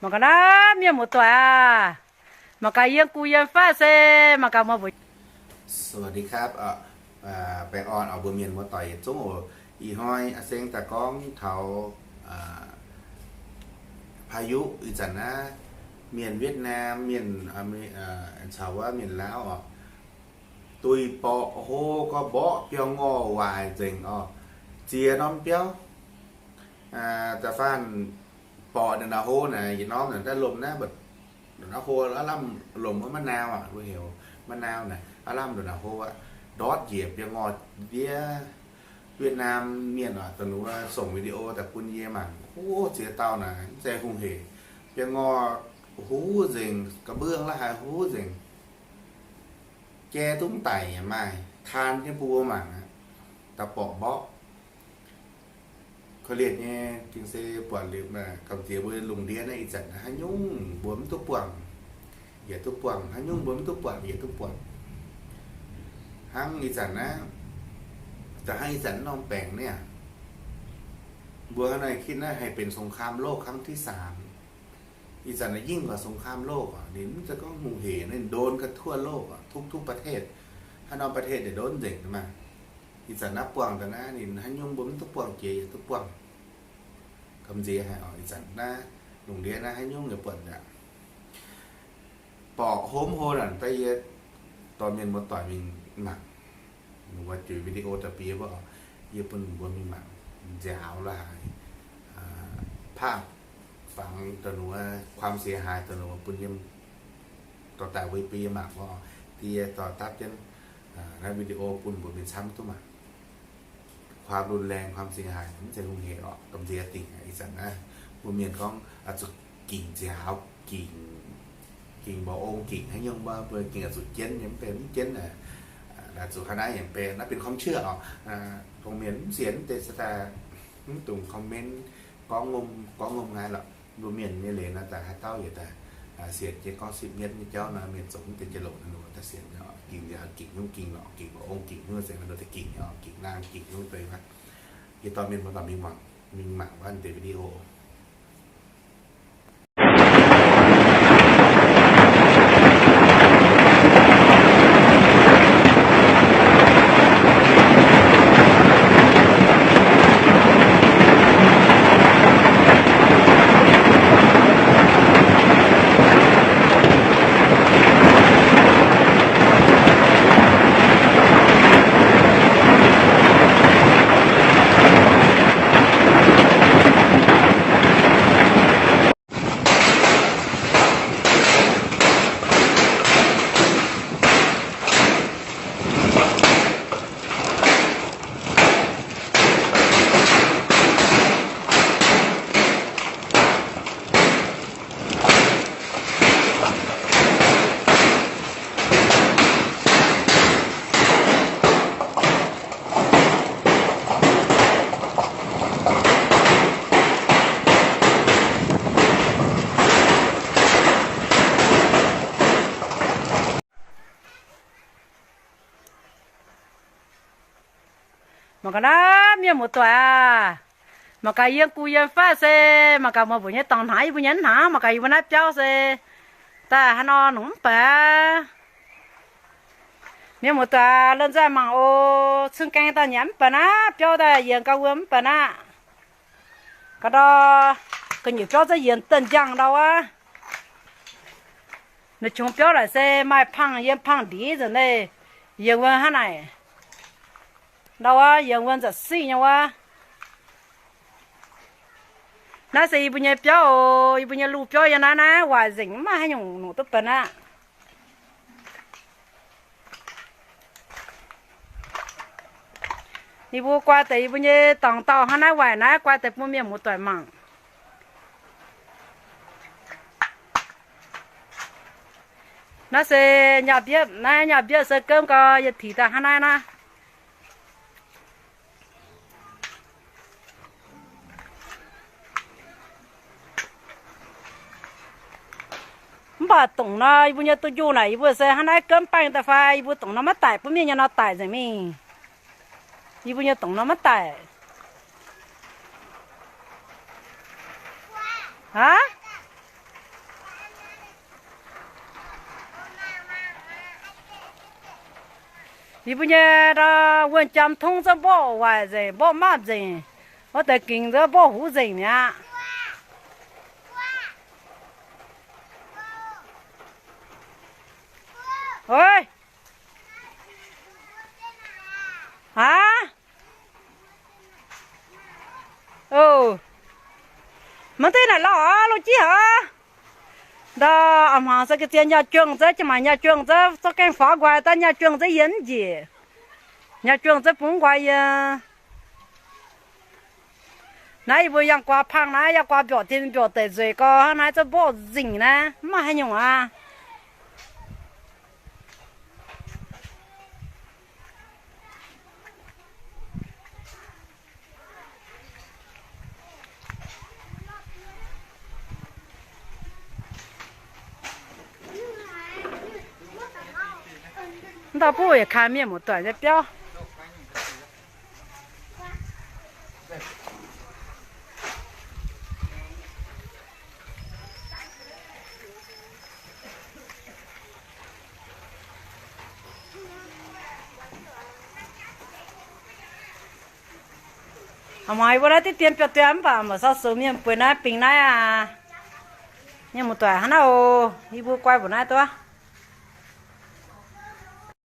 Mangc gaax naaiv mienh muoz-doic aac, mangc gaax yiem gu yiem faatv se mangc gaax muoz-mbuo. สวัสดีครับ baengh orn oc mbuo mienh muoz-doic yietc zungv oc. Ih hnoi a'seng daaih gorngv taux พายุ ih zanc naaiv, mienh Vietnam, mienh caux wuov mienh Laauv oc, duih borqc hlo gorx mborqv biauv-ngorh waaic nzengc oc. Ziex norm biauv, da'faanh borqc ndongc naaiv hlo naaic, yietc norm naaic daaih lomc naaiv, ndongc naaiv hlo aav lamh lomc wuov มะนาว aqv, mbuo heuc มะนาว naaic, aav lamh ndongc naaic hlo aqv, ndortv njiec biauv-ngorh ndiev. Vietnam mienh oc, da'nyeic wuov songc video daaih bun yie mangc, o, ziex dauh naaic mv zeiz hungh hec, biauv-ngorh huv nzengc, กระเบื้อง la'haaix huv nzengc. Jai duqv mv daic yaac maaih, taan jienv bun mbuo mangc aqv. Da'borqc mborqv korv-lienh nyei, gengh se buatc liuz gamh nziex mbuo lungh ndiev naaiv ih zanc haaix nyungc mbuo mv duqv buangh, yietc duqv buangh, haaix nyungc mbuo mv duqv buangh, yietc duqv buangh. Hnangv ih zanc naaiv, da'hnangv ih zanc norm baengc naaiv, mbuo hnangv naaiv kitv naaiv haih benx สงครามโลก ครั้งที่สาม. Ih zanc naaiv yingh waac สงครามโลก oc, ninh mv zeiz gorngv hungh hec, ninh โดนกันทั่วโลก oc, ทุกๆ ประเทศ, haaix norm ประเทศ ninh โดน nzengc maah. Ih zanc naaiv buangh daaih naaiv ninh haaix nyungc mbuo mv duqv buangh jiex yietc duqv buangh. Gamh nziex haic oc, ih zanc naaiv lungh ndiev naaiv haaix nyungc yaac buatc aqv. Borqc hlo mv hlo naaic daaih yie dorh mienh muoz-doic mingh mangc. Wuov juix video daaih bun yie mbuo, yie bun mbuo mingh mangc nziaaux la'haaix, ภาพฝัง da'nyeic wuov ความเสียหาย da'nyeic wuov bun yie dorh daaih bun yie mangc wuov, da'yie dorh dapv jienv naaiv video bun mbuo mienh camv duqv mangc. ความรุนแรง ความเสียหาย mv zeiz hungh hec oc, gamh nziex dingc ih zanc naaiv. Mbuo mienh gorngv zuqc gingc nziaaux, gingc, gingc mba'ong, gingc haaix nyungc mbuo, mbuo gengh zuqc jienv nyei, mv benx mv jienv. Zuqc haaix naaiv yaac benx, naaiv benx ความเชื่อ oc. Dongh mienh mv sienx deix se daaih mv dungx comment gorngv, gorngv ngom nqaai lorqc. Mbuo mienh nyei leiz naaiv daaih haaix dauh yietc daaih sienx jienv gorngv sipv mienv nyei jauv naaiv, mienh zoux mv deix jiex longc naaiv nor daaih sienx nyei oc. Gingc nziaaux, gingc nyungc, gingc lorqc, gingc mba'ong, gingc nyungc, se nor daaih gingc nyei oc, gingc naang, gingh nyungc deix aqv. Yie dorh mienh muoz-doic mingh mangc, mingh mangc wuov deix video. Mangc gaax naaiv mienh muoz-doic aac, mangc gaax yiem gu yiem faatv se, mangc gaax muoz-mbuo nyei dorngx hnaangx, yie mbuo nyei hnaangx, mangc gaax yie mbuo naaiv biauv se daaih haaix nor nungx mv baac. Mienh muoz-doic, lomh nzoih mangc oc, cing gaeng daaih nyanc mv baac naaiv, biauv daaih yienx gauh wuom mv baac naaiv. Ga'ndau ga'nyiec biauv za'yienx da'nziec ndau wuov. Naaiv qongx biauv naaic se maaih pangh yiem pangh ndic nzengc naaiv, yienx wuom hnangv naaic. Ndau wuov yienx wuom nza'siqv nyei wuov. Naaiv se yie mbuo nyei biauv oc, yie mbuo nyei luh biauv yiem naaiv naaiv waaic nzengc, mv maaih haaix nyungc nongc duqv benx aqv. Yie mbuo guai deix yie mbuo nyei dorngx dauh hnangv naaiv waaic naaiv guai deix bun mienh muoz-doic mangc. Naaiv se nyaah mbietv, naaiv nyaah mbietv se gomv gau, yie tiqc daaih hnangv naaiv naaiv. Mv baac dongc nor yie mbuo nyei duqv njuh naaic, yie mbuo se hnangv naaiv gomv baengh daaih fai, yie mbuo dongc nor maiv daic, bun mienh nyei nor daic nzengc mingh. Yie mbuo nyei dongc nor maiv daic. Aav, Yie mbuo nyei ndau wuonh jaam tongv zouv mborqv waaic nzengc, mborqv maapv nzengc. Wuov deix gingx zouv mborqv huv nzengc mi'aqv. Oi. Aav. Maiv duqv naaic lauh aqv, loz-jiv haic. Ndau a'hmuangx se ga'zien nyaah juang zouv, jiex maac nyaah juang zouv, zorqv gaengh faaux nqoi daaih nyaah juang zouv yie mv njiec. Nyaah juang zouv bungx nqoi yie. Naaiv yie mbuo yangh guaax pangh naaiv, yangh guaax mbiorqc dien mbiorqc deic nzueic gau, hnangv naaiv zouv mborqv nzengc naaiv, mv maaih haaix nyungc aqv. Mv ndau buov yietc kaan mienh muoz-doic nyei biauv. A'hmuangx yie mbuo naaiv diqv dien biauv-duih mv baac mbuoqc sau sux mienh bueix naaiv bingx naaiv aqv. Mienh muoz-doic hnangv naaiv oc, yie mbuo guai mbuoqc naaiv duqv.